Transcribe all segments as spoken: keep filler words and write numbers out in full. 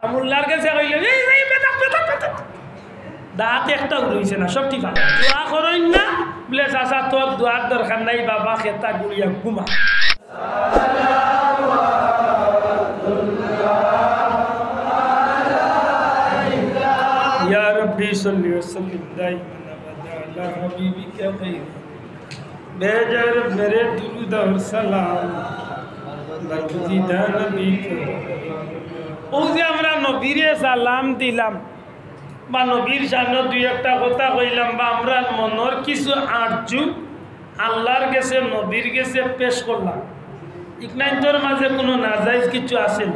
মোল্লার গেছে কইলে, "এই, এই, বেটা, বেটা, বেটা।" দাঁত একটা উড়ইছে না, সব ঠিক আছে। দোয়া করইন না, বলে, "চাচা, তোর দোয়ার দরকার নাই, বাবা, খেতা গুড়িয়া ঘুমা।" ইয়া রব্বি সাল্লি ওয়া সাল্লিম দাইমান আবাদা আলা হাবিবিকা খাইর। বেজার মেরে দুরুদ আর সালাম, বরগুজিদা নবী কে। অউ যে আমরা নবীরে সালাম দিলাম, বা নবীর সামনে দুই একটা কথা কইলাম, বা আমরা মনর কিছু আরজু আল্লার গেছে, নবীর গেছে পেশ করলাম, ইকনাইন্তর মাঝে কুনু নাজাইজ কিছু আছে নি?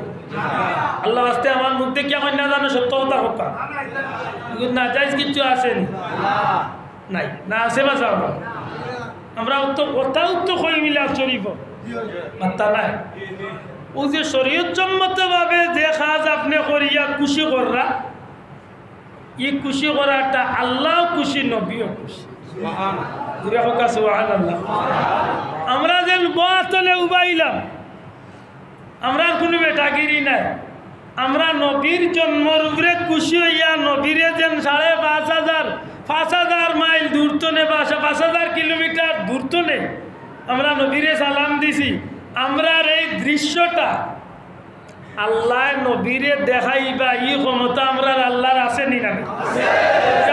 আল্লার ওয়াস্তে আমার মুখ দেখিয়া কইন না জানো, সত্য কথা কউক্কা। কিন্তু নাজাইজ কিছু আছে নি? নাই, না আছে বা যাও না। আমরা উত্তর, কথা উত্তর কই মিলাদ শরীফ? মাত্তা নাই। অউ যে শরীয়ত সম্মত ভাবে যে কাজ আপনে করিয়া খুশি কররা, ই খুশি করাটা আল্লাও খুশি, নবীও খুশি। জুরে কউক্কা সুবহানাল্লাহ। আমরা যেন বওয়াতলে উবাইলাম, আমরার কুনু বেটাগিরি নাই। আমরা নবীর জন্মর উপরে খুশি অইয়া নবীরে যেন সাড়ে পাঁচ হাজার, পাঁচ হাজার মাইল দূর তনে বা পাঁচ হাজার কিলোমিটার দূর তনে আমরা নবীরে সালাম দিছি। আমরার এই দৃশ্যটা আল্লায় নবীরে দেখাইবা, ই ক্ষমতা আমরার আল্লার আছে নি না নাই?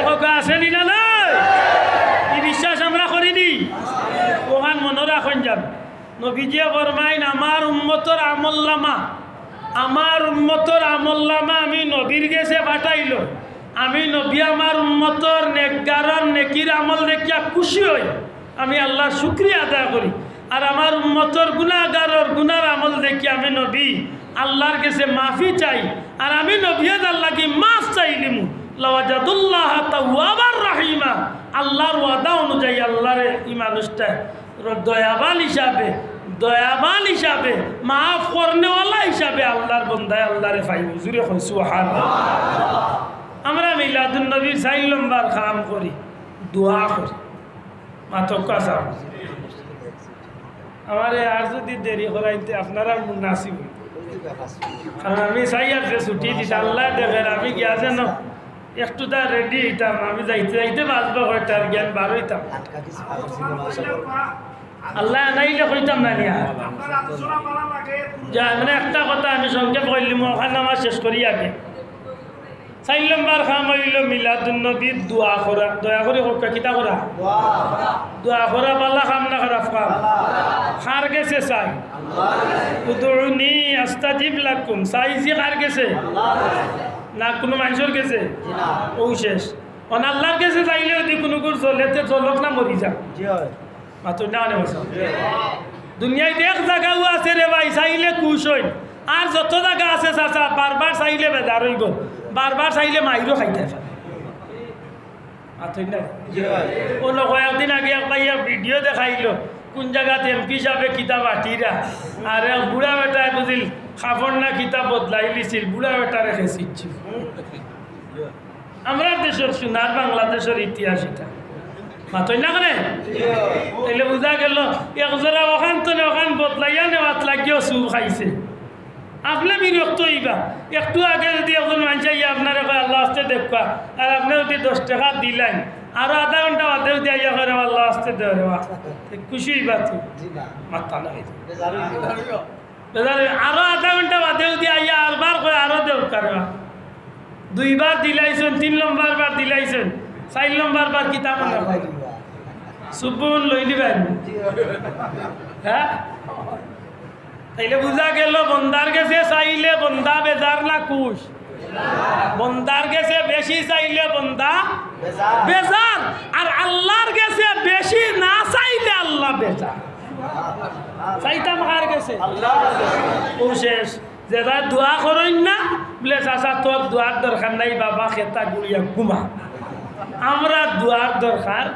কউক্কা আছে নি না নাই? ই বিশ্বাস আমরা করি নি? অখান মনো রাখইন যান। নবীজিয়ে ফরমাইন, "আমার উম্মতর আমলনামা, আমার উম্মতর আমলনামা আমি নবীর গেছে পাঠাইলাম। আমি নবী আমার উম্মতর নেকগারর নেকির আমল দেখিয়া খুশি অই, আমি আল্লার শুকরিয়া আদায় করি। আর আমার উম্মতর গুনাগারর গুনার আমল দেখিয়া আমি নবী আল্লার গেছে মাফি চাই। আর আমি নবীয়ে যার লাগি মাফ চাইলিমু, লাওয়াজাদুল্লাহা তাওয়াবার রাহিমা।" আল্লার ওয়াদা অনুযায়ী আল্লারে ই মানুষটায় দয়াবান হিসাবে, দয়াবান হিসাবে, মাফ করনেওয়ালা হিসাবে আল্লার বন্দায় আল্লারে পাইবো। জুরে কউক্কা সুবহানাল্লাহ। আমরা মিলাদুন নবীর চাইর নম্বর কাম করি, দোয়া করি। মাতউক্কা সাব। আমারে আর যুদি দেরি করাইন তে আপনারা মুনাসিব অইন। কারণ আমি চাই আর যে ছুটি দিতা, আল্লায় দেখের, আমি গিয়া যেন একটু তা রেডি অইতাম, আমি যাইতে যাইতে বাজবা কয়টার গিয়ান বার অইতাম। আল্লায় আনাইলে কইতাম না নি আর। যা, মানে একটা কথা আমি সংক্ষেপ কইলিমু, অখান আমার শেষ করি আগে। চাইর নম্বর কাম অইলো মিলাদুন নবীর দোয়া করা। দয়া করি কউক্কা, কিতা করা? দোয়া করা ভালা কাম না খারাপ কাম? কার গেছে চাই? উদউনি আস্তাজিব লাকুম। চাইছি কার গেছে? না কুনু মানষর গেছে? অউ শেষ। অন আল্লার গেছে চাইলে যুদি কুনুগুর জ্বলে তে জ্বলউক না মরি যাউক। মাতইন না অনে বছর। দুনিয়াত এক জাগাও আছে রে ভাই, চাইলে খুশ অইন। আর যত জাগা আছে চাচা, বারবার চাইলে বেজার অইবো, বারবার চাইলে মাইরও খাইতায় পারে। মাতইন না। অনো কয়েকদিন আগে এক ভাইয়ে ভিডিও দেখাইলো, কুন জাগাত এমপি সাবে কিতা বাটিরা, আর এক বুড়া বেটায় বুঝিল কাপড় না কিতা বদলাইলিছিল, বুড়া বেটারে খেছিছিল। আমরার দেশর সোনার বাংলাদেশর ইতিহাস ইটা। মাতইন না কেনে? তাইলে বুঝা গেল, এক জোড়া অখান তনে অখান বদলাইয়া নেওয়াত লাগিও চুর খাইছে। আপনে বিরক্ত অইবা। একটু আগে যুদি একজন মানষে আইয়া আপনারে কয়, "আল্লার ওয়াস্তে দেউক্কা," আর আপনে যুদি দশ টেকা দিলাইন, আরো আধা ঘন্টা বাদে যুদি আইয়া কয়, "রে বা, আল্লার ওয়াস্তে দেও রে বা," তে খুশি অইবা তো? মাত্তা নাই। বেজার অইবো। আরো আধা ঘন্টা বাদে যুদি আইয়া আরবার কয়, "আরো দেউক্কা রে বা।" দুইবার দিলাইছইন, তিন নম্বর বার দিলাইছইন, চাইর নম্বর বার কিতা মনো কয়? সুবুন লইলিবা। হ্যাঁ? তাইলে বুঝা গেল, বন্দার গেছে চাইলে বন্দা বেজার না খুশ? বন্দার গেছে বেশি চাইলে বন্দা বেজার। আর আল্লার গেছে বেশি না চাইলে আল্লা বেজার। চাইতাম কার গেছে? অউ শেষ। যেরা দোয়া করইন না, বলে, "চাচা, তোর দোয়ার দরকার নাই, বাবা, খেতা গুড়িয়া ঘুমা।" আমরার দোয়ার দরকার,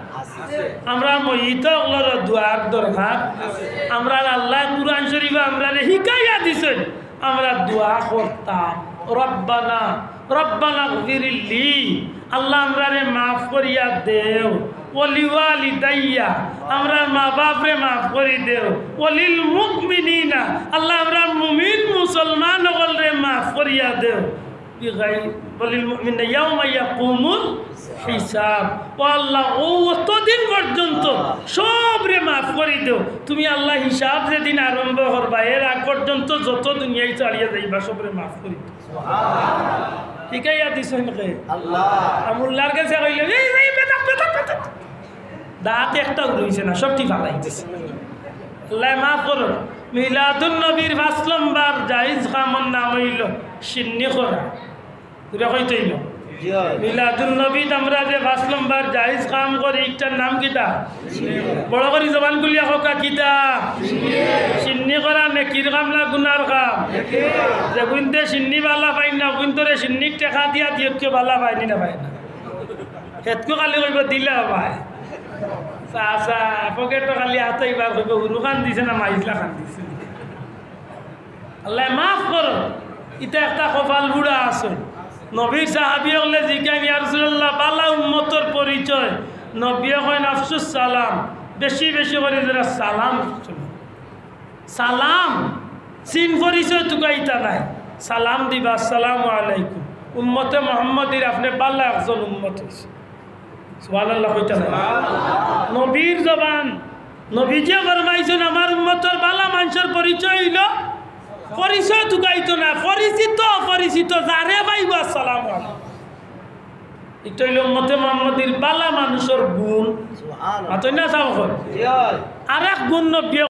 আমরার মইত অকলর দোয়ার দরকার। আমরার আল্লায় কুরআন শরীফো আমরারে হিকাইয়া দিছইন, আমরা দোয়া করতাম, "রব্বানা, রব্বানা গফিরলি।" আল্লা, আমরারে মাফ করিয়া দেও। "ওয়ালিওয়ালিদাইয়া", আমরার মা বাপরে মাফ করি দেও। "ওয়ালিল মুমিনিনা", আল্লা, আমরার মুমিন মুসলমান অকলরে মাফ করিয়া দেও। বিগাই-, বলিল মুমিন ইয়াউমা ইয়াকুমুল হিসাব। ও আল্লাহ, ও অতদিন পর্যন্ত সবরে মাফ করি দেও। তুমি আল্লাহ হিসাব যেদিন আরম্ভ করবা, এর আগ পর্যন্ত যত দুনিয়ায় চালিয়ে যাইবা, সবরে মাফ করি দেও। শিখাইয়া দিছইন কে? আল্লাহ। আর মোল্লার গেছে কইলে, "এই, এই, বেটা, বেটা, বেটা।" দাঁত একটা উড়ইছে না, সবটি ফালাই দিছে। আল্লাহ মাফ করো। মিলাদুন নবীর পাঁচ নম্বর জায়েজ কামর নাম অইল শিন্নি করা। পুরা কইতে অইল। জি অয়। মিলাদুন নবীত আমরা যে পাঁচ নম্বর জায়েজ কাম করি, ইটার নাম কিতা? বড় করি জবান খুলিয়া কউক্কা, কিতা? শিন্নি করা নেকির কাম না গুনার কাম? যেগুইন্তে শিন্নি বালা পাইন না, ওগুইন্তরে শিন্নির টেকা দিয়া দিও, কেউ বালা পাইনি না পায় না। হেতকু খালি কইব দিলা ভাই। চা, চা, পকেটো খালি হাতাইবার কইব, হুরু খান দিছে না মাইজলা খান দিছে। আল্লাহ মাফ করো, ইটা একটা কপাল বুড়া আছে। নবীর সাহাবী অকলে জিকাইন, "ইয়া রাসূলুল্লাহ, বালা উম্মতর পরিচয়।" নবীয়ে কইন, "আফসুস সালাম, বেশি বেশি করি যেরা সালাম।" সালাম, চিন পরিচয় তুকাইতা নায়, সালাম দিবা, "আসসালামু আলাইকুম।" উম্মতে মুহাম্মদীর আপনে বালা একজন উম্মত অইছে। সুবহানাল্লাহ কইতা নায়। নবীর জবান, নবীজিয়ে ফরমাইছইন, "আমার উম্মতর বালা মানষর পরিচয় অইল, পরিচয় তুকাইতো না, পরিচিত অপরিচিত যারে পাইবা আসসালামু আলাইকুম।" ইটা অইল উম্মতে মুহাম্মদীর বালা মানষর গুণ। সুবহানাল্লাহ। মাতইন না চাও কর। জি অয়। আরেক গুণ নবীয়ে